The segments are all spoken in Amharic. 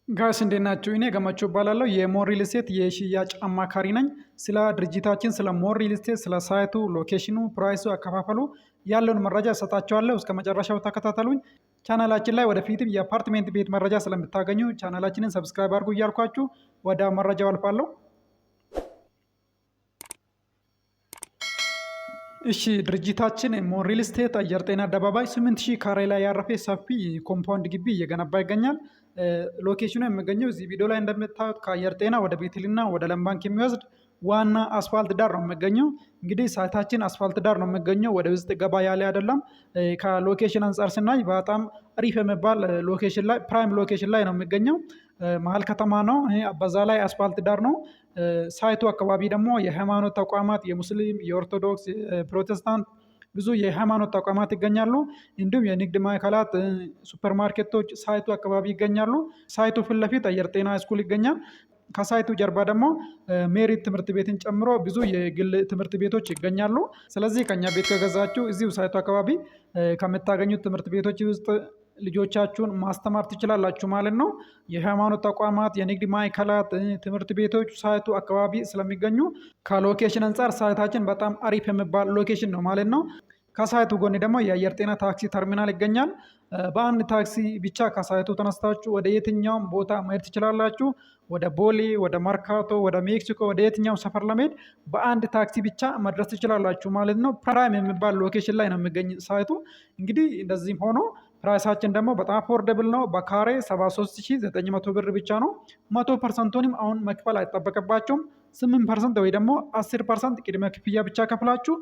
Guys እንዴት ናችሁ? እኔ ገመቹ እባላለሁ የሞር ሪል ስቴት የሽያጭ አማካሪ ነኝ። ስለ ድርጅታችን፣ ስለ ሞር ሪል ስቴት፣ ስለ site ኡ፣ location ኡ፣ price ኡ፣ አከፋፈሉ ያለውን መረጃ እሰጣችኋለሁ። እስከ መጨረሻው ተከታተሉኝ። ቻናላችን ላይ ወደፊትም የአፓርትሜንት ቤት መረጃ ስለምታገኙ ቻናላችንን subscribe አድርጉ እያልኳችሁ ወደ መረጃው አልፋለሁ። እሺ፣ ድርጅታችን ሞር ሪል ስቴት አየር ጤና አደባባይ 8000 ካሬ ላይ ያረፈ ሰፊ compound ግቢ እየገነባ ይገኛል። Location ኡ የሚገኘው እዚህ ቪዲዮ ላይ እንደምታዩት ከአየር ጤና ወደ ቤቴልና ወደ ለም ባንክ የሚወስድ ዋና አስፋልት ዳር ነው የሚገኘው። እንግዲህ site ኣችን አስፋልት ዳር ነው የሚገኘው፣ ወደ ውስጥ ገባ ያለ አይደለም። ከ location አንጻር ስናይ በጣም አሪፍ የሚባል location ላይ፣ prime location ላይ ነው የሚገኘው። መሀል ከተማ ነው፣ በዛ ላይ አስፋልት ዳር ነው። Site ኡ አካባቢ ደግሞ የሃይማኖት ተቋማት የሙስሊም፣ የኦርቶዶክስ፣ ፕሮቴስታንት ብዙ የሃይማኖት ተቋማት ይገኛሉ። እንዲሁም የንግድ ማዕከላት፣ ሱፐርማርኬቶች site ኡ አካባቢ ይገኛሉ። Site ኡ ፊት ለፊት አየር ጤና school ይገኛል። ከ site ኡ ጀርባ ደግሞ ሜሪት ትምህርት ቤትን ጨምሮ ብዙ የግል ትምህርት ቤቶች ይገኛሉ። ስለዚህ ከኛ ቤት ከገዛችሁ እዚሁ site ኡ አካባቢ ከምታገኙት ትምህርት ቤቶች ውስጥ ልጆቻችሁን ማስተማር ትችላላችሁ ማለት ነው። የሃይማኖት ተቋማት፣ የንግድ ማዕከላት፣ ትምህርት ቤቶች site ኡ አካባቢ ስለሚገኙ ከ location አንጻር site ኣችን በጣም አሪፍ የሚባል location ነው ማለት ነው። ከ site ኡ ጎን ደግሞ የአየር ጤና ታክሲ ተርሚናል ይገኛል። በአንድ ታክሲ ብቻ ከ site ኡ ተነስታችሁ ወደ የትኛውም ቦታ መሄድ ትችላላችሁ። ወደ ቦሌ፣ ወደ መርካቶ፣ ወደ ሜክሲኮ፣ ወደ የትኛውም ሰፈር ለመሄድ በአንድ ታክሲ ብቻ መድረስ ትችላላችሁ ማለት ነው። Prime የሚባል location ላይ ነው የሚገኝ site ኡ። እንግዲህ እንደዚህም ሆኖ price ኣችን ደግሞ በጣም affordable ነው። በካሬ 73,900 ብር ብቻ ነው። 100% ኡንም አሁን መክፈል አይጠበቅባችሁም። 8% ወይ ደግሞ 10% ቅድመ ክፍያ ብቻ ከፍላችሁ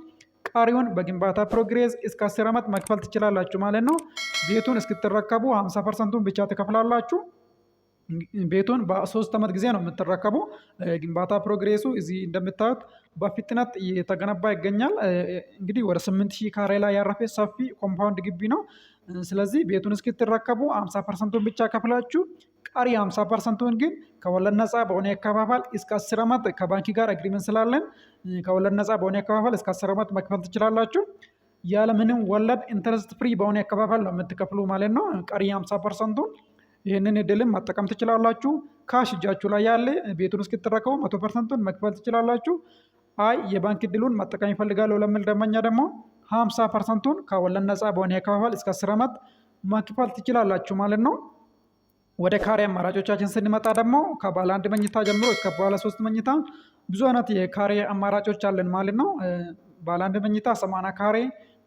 ቀሪውን በግንባታ progress እስከ 10 ዓመት መክፈል ትችላላችሁ ማለት ነው። ቤቱን እስክትረከቡ 50% ኡን ብቻ ትከፍላላችሁ። ቤቱን በ3 ዓመት ጊዜ ነው የምትረከቡ። ግንባታ progress ኡ እዚህ እንደምታዩት በፍጥነት እየተገነባ ይገኛል። እንግዲህ ወደ 8000 ካሬ ላይ ያረፈ ሰፊ compound ግቢ ነው። ስለዚህ ቤቱን እስክትረከቡ 50% ኡን ብቻ ከፍላችሁ ቀሪ 50% ኡን ግን ከወለድ ነፃ በሆነ አከፋፈል እስከ 10 ዓመት ከባንክ ጋር agreement ስላለን ከወለድ ነፃ በሆነ አከፋፈል እስከ 10 ዓመት መክፈል ትችላላችሁ። ያለምንም ወለድ interest free በሆነ አከፋፈል ነው የምትከፍሉ ማለት ነው። ቀሪ 50% ኡን ይህንን እድልም መጠቀም ትችላላችሁ። Cash እጃችሁ ላይ ያለ ቤቱን እስክትረከቡ 100% ኡን መክፈል ትችላላችሁ። አይ የባንክ እድሉን መጠቀም ይፈልጋለሁ ለሚል ደንበኛ ደግሞ 50% ኡን ከወለድ ነፃ በሆነ አከፋፈል እስከ 10 ዓመት መክፈል ትችላላችሁ ማለት ነው። ወደ ካሬ አማራጮቻችን ስንመጣ ደግሞ ከባለ አንድ መኝታ ጀምሮ እስከ ባለ ሶስት መኝታ ብዙ አይነት የካሬ አማራጮች አለን ማለት ነው። ባለ አንድ መኝታ 80 ካሬ፣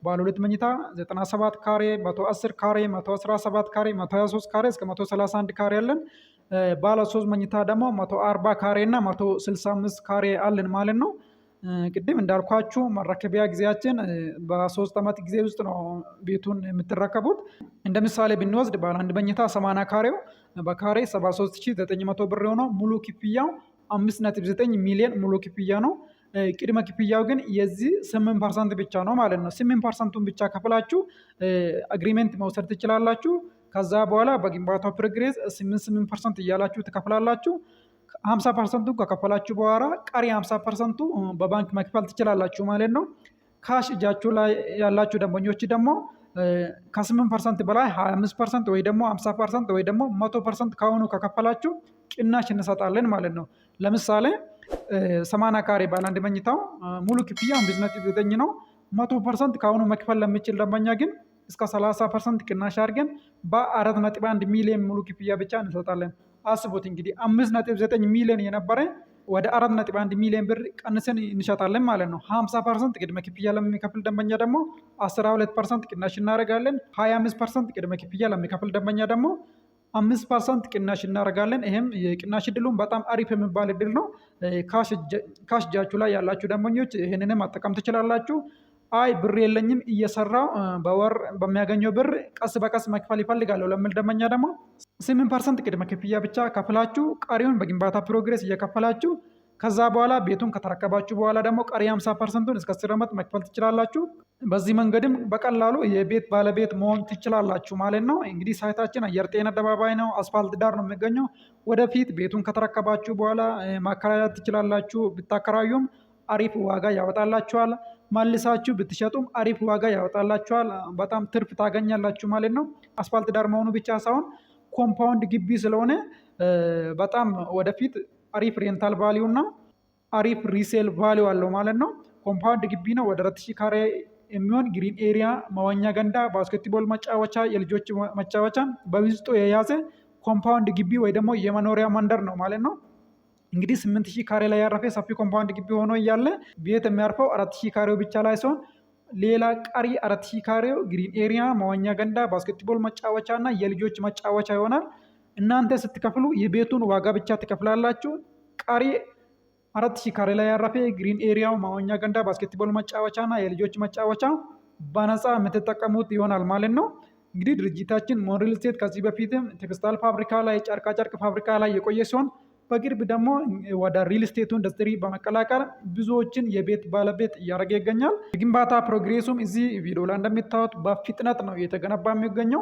ባለ ሁለት መኝታ 97 ካሬ፣ 110 ካሬ፣ 117 ካሬ፣ 123 ካሬ እስከ 131 ካሬ አለን። ባለ ሶስት መኝታ ደግሞ 140 ካሬ እና 165 ካሬ አለን ማለት ነው። ቅድም እንዳልኳችሁ መረከቢያ ጊዜያችን በ3 ዓመት ጊዜ ውስጥ ነው ቤቱን የምትረከቡት። እንደ ምሳሌ ብንወስድ ባለ አንድ መኝታ 80 ካሬው በካሬ 73,900 ብር የሆነው ሙሉ ክፍያው 5.9 ሚሊዮን ሙሉ ክፍያ ነው። ቅድመ ክፍያው ግን የዚህ 8% ብቻ ነው ማለት ነው። 8% ኡን ብቻ ከፍላችሁ agreement መውሰድ ትችላላችሁ። ከዛ በኋላ በግንባታው progress 8 8% እያላችሁ ትከፍላላችሁ። 50% ኡ ከከፈላችሁ በኋላ ቀሪ 50% ኡ በባንክ መክፈል ትችላላችሁ ማለት ነው። Cash እጃችሁ ላይ ያላችሁ ደንበኞች ደግሞ ከ8% በላይ 25% ወይ ደግሞ 50% ወይ ደግሞ 100% ከአሁኑ ከከፈላችሁ ቅናሽ እንሰጣለን ማለት ነው። ለምሳሌ 80 ካሬ ባለ አንድ መኝታው ሙሉ ክፍያ 5.9 ነው። 100% ከአሁኑ መክፈል ለሚችል ደንበኛ ግን እስከ 30% ቅናሽ አድርገን በ4.1 ሚሊዮን ሙሉ ክፍያ ብቻ እንሰጣለን። አስቡት እንግዲህ 5.9 ሚሊዮን የነበረ ወደ 4.1 ሚሊዮን ብር ቀንሰን እንሸጣለን ማለት ነው። 50% ቅድመ ክፍያ ለሚከፍል ደንበኛ ደግሞ 12% ቅናሽ እናደርጋለን። 25% ቅድመ ክፍያ ለሚከፍል ደንበኛ ደግሞ 5% ቅናሽ እናደርጋለን። ይህም የቅናሽ እድሉን በጣም አሪፍ የሚባል እድል ነው። Cash እጃችሁ ላይ ያላችሁ ደንበኞች ይህንንም መጠቀም ትችላላችሁ። አይ ብር የለኝም እየሰራው በወር በሚያገኘው ብር ቀስ በቀስ መክፈል ይፈልጋለሁ ለሚል ደንበኛ ደግሞ 8% ቅድመ ክፍያ ብቻ ከፍላችሁ ቀሪውን በግንባታ progress እየከፈላችሁ ከዛ በኋላ ቤቱን ከተረከባችሁ በኋላ ደግሞ ቀሪ 50% ኡን እስከ 10 ዓመት መክፈል ትችላላችሁ። በዚህ መንገድም በቀላሉ የቤት ባለቤት መሆን ትችላላችሁ ማለት ነው። እንግዲህ site ኣችን አየር ጤና አደባባይ ነው፣ አስፋልት ዳር ነው የሚገኘው። ወደፊት ቤቱን ከተረከባችሁ በኋላ ማከራየት ትችላላችሁ። ብታከራዩም አሪፍ ዋጋ ያወጣላችኋል። መልሳችሁ ብትሸጡም አሪፍ ዋጋ ያወጣላችኋል። በጣም ትርፍ ታገኛላችሁ ማለት ነው። አስፋልት ዳር መሆኑ ብቻ ሳይሆን compound ግቢ ስለሆነ በጣም ወደፊት አሪፍ rental value እና አሪፍ resale value አለው ማለት ነው። Compound ግቢ ነው። ወደ 4000 ካሬ የሚሆን green area፣ መዋኛ ገንዳ፣ basketball መጫወቻ፣ የልጆች መጫወቻ በውስጡ የያዘ compound ግቢ ወይ ደግሞ የመኖሪያ መንደር ነው ማለት ነው። እንግዲህ 8000 ካሬ ላይ ያረፈ ሰፊ compound ግቢ ሆኖ እያለ ቤት የሚያርፈው 4000 ካሬው ብቻ ላይ ሲሆን ሌላ ቀሪ 4000 ካሬው green area፣ መዋኛ ገንዳ፣ basketball መጫወቻ እና የልጆች መጫወቻ ይሆናል። እናንተ ስትከፍሉ የቤቱን ዋጋ ብቻ ትከፍላላችሁ። ቀሪ 4000 ካሬ ላይ ያረፈ green area ው፣ መዋኛ ገንዳ፣ basketball መጫወቻ እና የልጆች መጫወቻ በነፃ የምትጠቀሙት ይሆናል ማለት ነው። እንግዲህ ድርጅታችን ሞን ሪል ስቴት ከዚህ በፊትም ቴክስታይል ፋብሪካ ላይ፣ ጨርቃጨርቅ ፋብሪካ ላይ የቆየ ሲሆን በቅርብ ደግሞ ወደ ሪል ስቴቱ ኢንዱስትሪ በመቀላቀል ብዙዎችን የቤት ባለቤት እያደረገ ይገኛል። የግንባታ progress ኡም እዚህ ቪዲዮ ላይ እንደሚታዩት በፍጥነት ነው እየተገነባ የሚገኘው።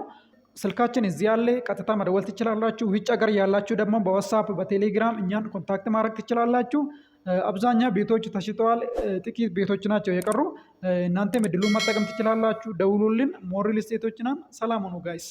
ስልካችን እዚህ ያለ፣ ቀጥታ መደወል ትችላላችሁ። ውጭ ሀገር ያላችሁ ደግሞ በዋትሳፕ፣ በቴሌግራም እኛን contact ማድረግ ትችላላችሁ። አብዛኛው ቤቶች ተሽጠዋል። ጥቂት ቤቶች ናቸው የቀሩ። እናንተም እድሉን መጠቀም ትችላላችሁ። ደውሉልን። ሞን ሪል ስቴቶች ነን። ሰላም ሁኑ guys።